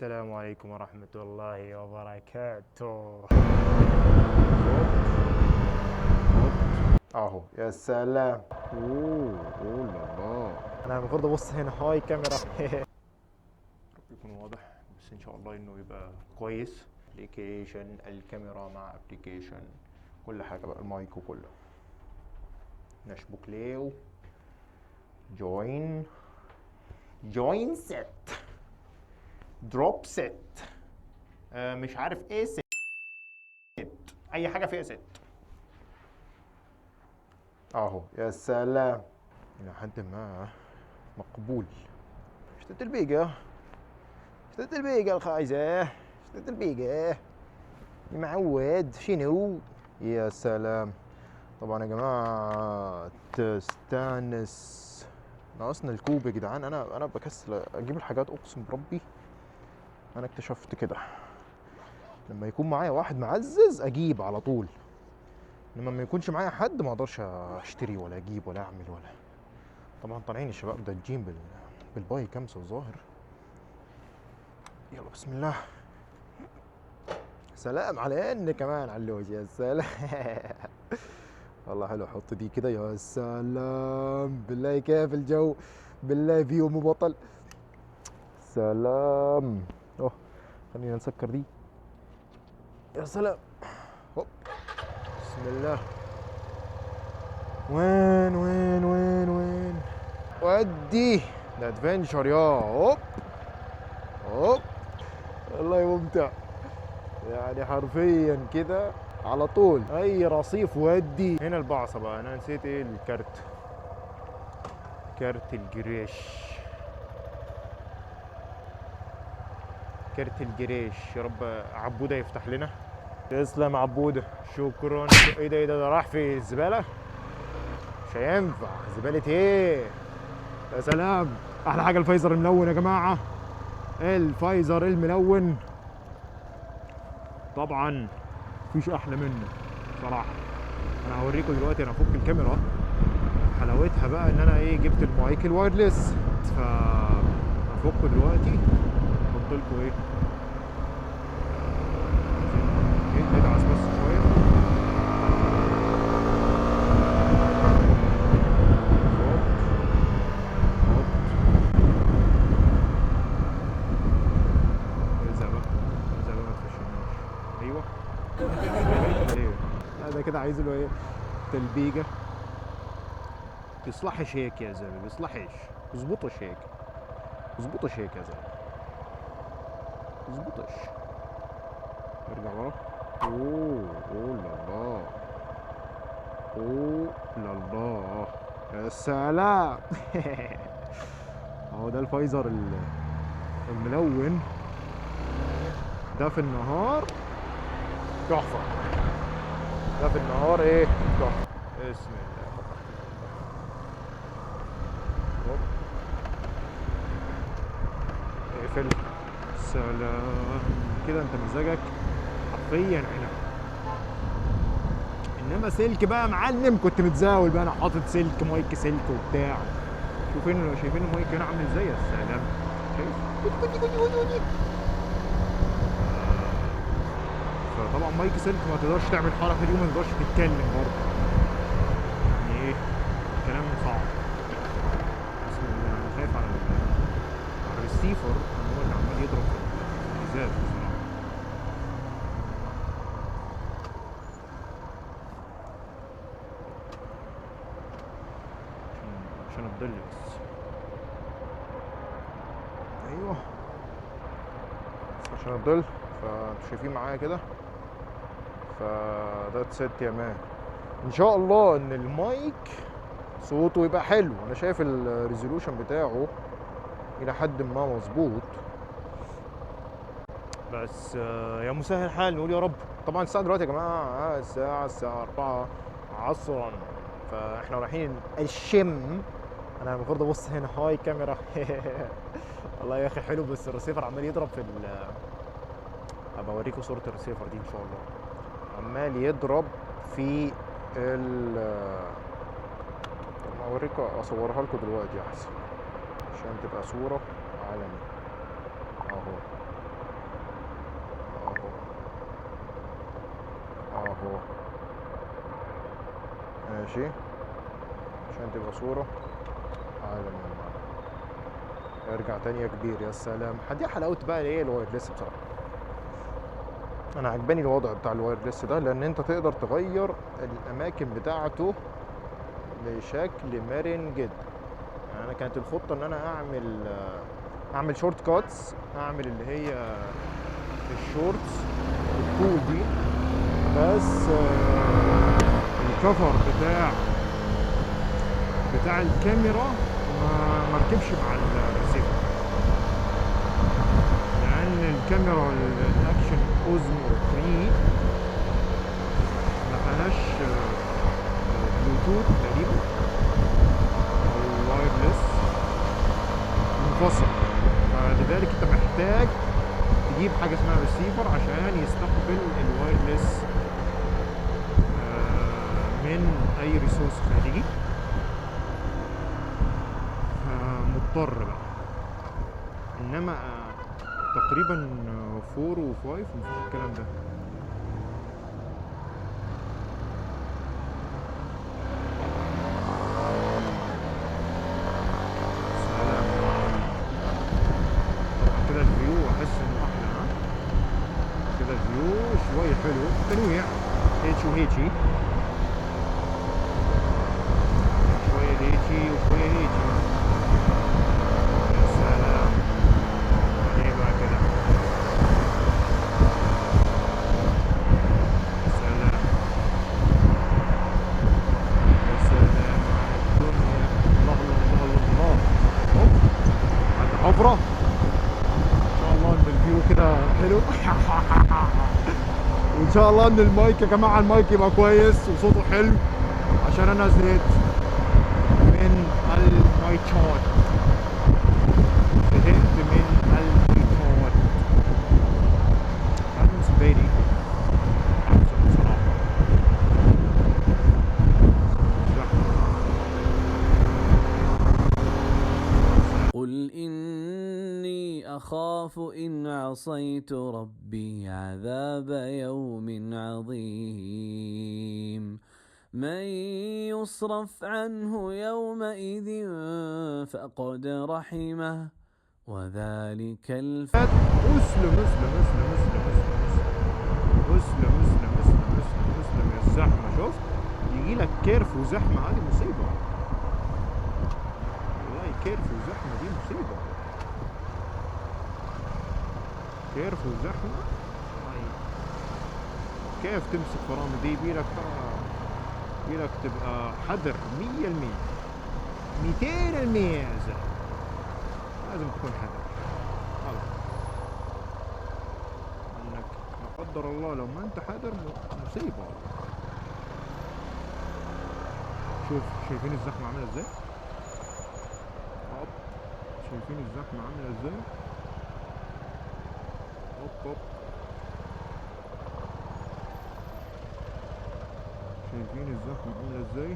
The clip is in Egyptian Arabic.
السلام عليكم ورحمة الله وبركاته. اهو يا سلام. اوه اوه لا، انا المفروض ابص هنا. hi كاميرا. رب يكون واضح، بس ان شاء الله انه يبقى كويس. application الكاميرا مع application كل حاجة بقى، المايك وكله. نشبك ليو join join set drop set، مش عارف ايه set، اي حاجة فيها set. اهو يا سلام، الى حد ما مقبول. اشتريت البيقه، اشتريت البيقه الخايسة، اشتريت البيقه معود شنو. يا سلام. طبعا يا جماعة تستانس، ناقصنا الكوب يا جدعان. انا بكسل اجيب الحاجات، اقسم بربي انا اكتشفت كده لما يكون معايا واحد معزز اجيب على طول، لما ما يكونش معايا حد ما اقدرش اشتري ولا اجيب ولا اعمل ولا. طبعا طالعين الشباب داجين بالباي كمسه الظاهر. يلا بسم الله. سلام على ان كمان على اللوج. يا سلام والله حلو. حط دي كده. يا سلام بالله كيف الجو، بالله view مو بطل. سلام. اوه خلينا نسكر دي. يا سلام. هوب بسم الله. وين وين وين وين ودي ده adventure. يا هوب هوب والله ممتع يعني، حرفيا كده على طول اي رصيف ودي. هنا البعصه بقى، انا نسيت ايه الكارت، كارت الجريش، كارت الجريش. يا رب عبوده يفتح لنا. تسلم عبوده، شكرا. ايه ده ايه ده، ده راح في الزبالة؟ مش هينفع زبالة ايه. يا سلام، احلى حاجة ال visor الملون يا جماعة، ال visor الملون طبعا مفيش احلى منه صراحة. انا هوريكم دلوقتي، انا افك الكاميرا. حلاوتها بقى ان انا ايه، جبت ال mic ال wireless، فافكه دلوقتي احط لكم ايه، ندعس بس شوية. هوب ارزع بقى، ارزع بقى ما تفشلناش. ايوه ايوه، لا ده كده عايز له ايه، تلبيجه. بيصلحش هيك يا زلمة، بيصلحش. اظبطش هيك، اظبطش هيك يا زلمة، اظبطش. ارجع ورا. اوه اوه لا، اوه لا، يا سلام. اهو ده ال visor الملون ده في النهار تحفة، ده في النهار ايه تحفة. بسم الله. اقفل. سلام كده، انت مزاجك حرفيا عنب. انما سلك بقى معلم، كنت متزاول بقى، انا حاطط سلك مايك سلك وبتاع. شوفين شايفين المايك هنا عامل ازاي؟ يا سلام، شايف؟ فطبعا مايك سلك ما تقدرش تعمل الحركة دي وما تقدرش تتكلم برضه، يعني ايه الكلام صعب. بسم الله. انا خايف على الريسيفر ان هو اللي عمال يضرب في الازاز بصراحة. عشان الظل بس. ايوه بس عشان الظل. فانتوا شايفين معايا كده، ف that's it يا man. ان شاء الله ان المايك صوته يبقى حلو. انا شايف ال resolution بتاعه الى حد ما مظبوط، بس يا مسهل الحال، نقول يا رب. طبعا الساعة دلوقتي يا جماعة الساعة 4 عصرا، فاحنا رايحين الشم. انا المفروض ابص هنا. hi كاميرا. والله يا اخي حلو، بس الريسيفر عمال يضرب في ال، هبقى اوريكم صوره الريسيفر دي ان شاء الله. عمال يضرب في ال، طب اوريكم، اصورها لكم دلوقتي احسن عشان تبقى صوره عالمية. اهو اهو ماشي، عشان تبقى صورة اعلى من المعنى. ارجع تاني يا كبير، يا سلام. دي حلاوة بقى ايه ال wireless بصراحة. انا عجباني الوضع بتاع ال wireless ده، لان انت تقدر تغير الاماكن بتاعته بشكل مرن جدا. يعني انا كانت الخطة ان انا اعمل shortcuts، اعمل اللي هي ال shorts الطول دي، بس ال cover بتاع الكاميرا ما ركبش مع الريسيفر، لان الكاميرا الاكشن اوزمو 3 ما فيهاش بلوتوث تقريبا او wireless منفصل، فلذلك انت محتاج تجيب حاجة اسمها ريسيفر عشان يستقبل ال wireless من اي resource خارجي. مضطر بقى. انما تقريبا 4 و5 مفيش الكلام ده. سلام. طبعا كده ال view احس انه احلى. ها كده ال view شوية حلو، تنويع هيتشي وهيتشي، شوية هيتشي وشوية هيتشي. يا سلام ايه بقى كده، يا سلام يا سلام على الدنيا. الله الله الله الله الله. هوب عند حفرة. ان شاء الله ان ال view كده حلو. وان شاء الله ان المايك يا جماعة، المايك يبقى كويس وصوته حلو، عشان انا زهقت من المايكات، زهقت من المايكات. عايز امسك بالي احسن بصراحة. زحمة. قل إني أخاف إن عصيت ربي عذاب يوم عظيم. من يصرف عنه يومئذ فقد رحمه وذلك الفوز. اسلم اسلم اسلم اسلم اسلم اسلم اسلم اسلم اسلم اسلم يا الزحمة. شفت يجي لك curve وزحمه، هذه مصيبة والله. curve وزحمه دي مصيبة، curve وزحمه. كيف تمسك فرامل دي؟ بيلك بيلك تبقى حذر 100%، 200%. يا زلمة لازم تكون حذر. خلاص انك لا قدر الله لو ما انت حذر مصيبة والله. شوف شايفين الزحمة عامله ازاي؟ هوب شايفين الزحمة عامله ازاي؟ هوب هوب شايفين الزحمة عامله ازاي؟